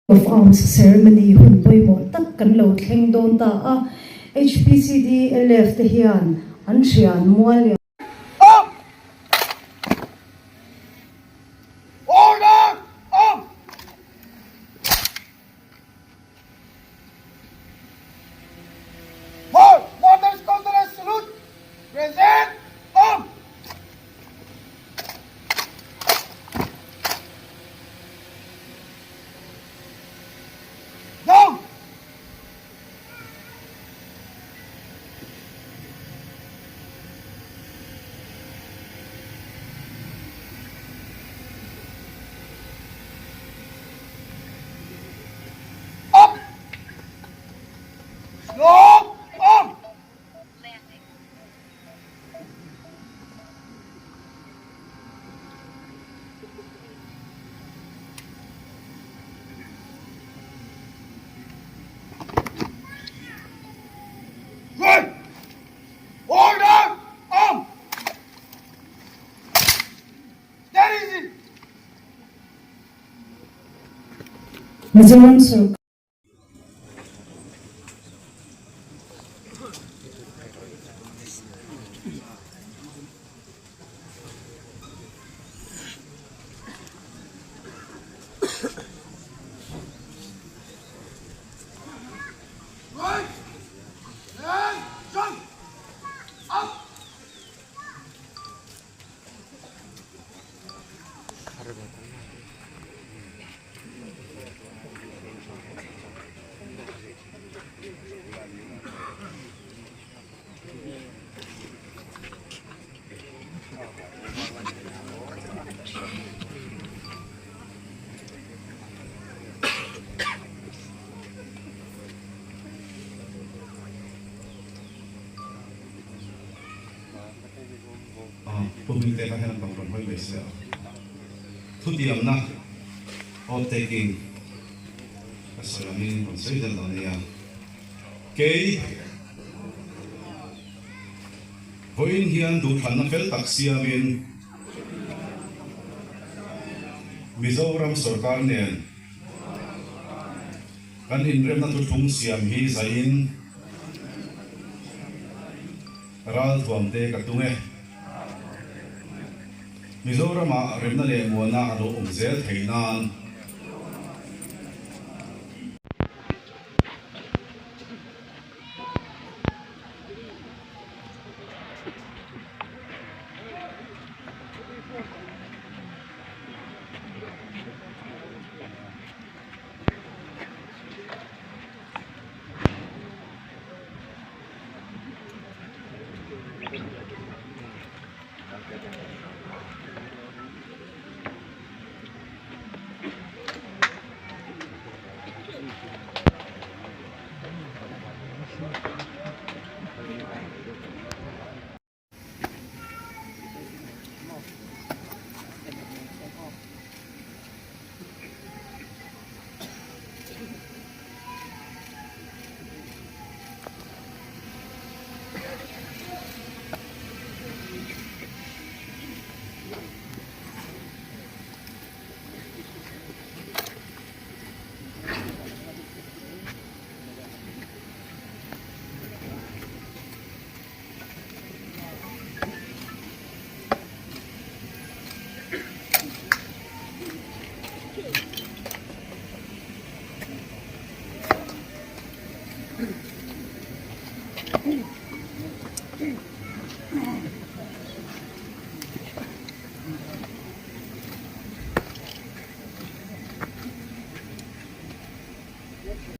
Of Arms Ceremony hun pawimawh tak kan lo thleng dawn ta a, HPCD LF te hian an thian mual lian. Up! Order! Up! Halt! Mortar Squadron salute! Present! Arm! Down! Up! Slow! Up! Right! Order! Arm! Steady! Mizoram sorkar. Right! And jump! Up! Pu Hmingte kha hian bang rawn hawi mai se a. Thutiamna, oath taking, ka sawi angin rawn sawi zel dawn nia. Kei, vawiin hian duhthlanna fel tak siamin Mizoram sorkar nen kan inremna thuthlung siam hi zaiin Ralthuam te ka tung e. Mizoramah remna leh muana a lo awm zel thei nan.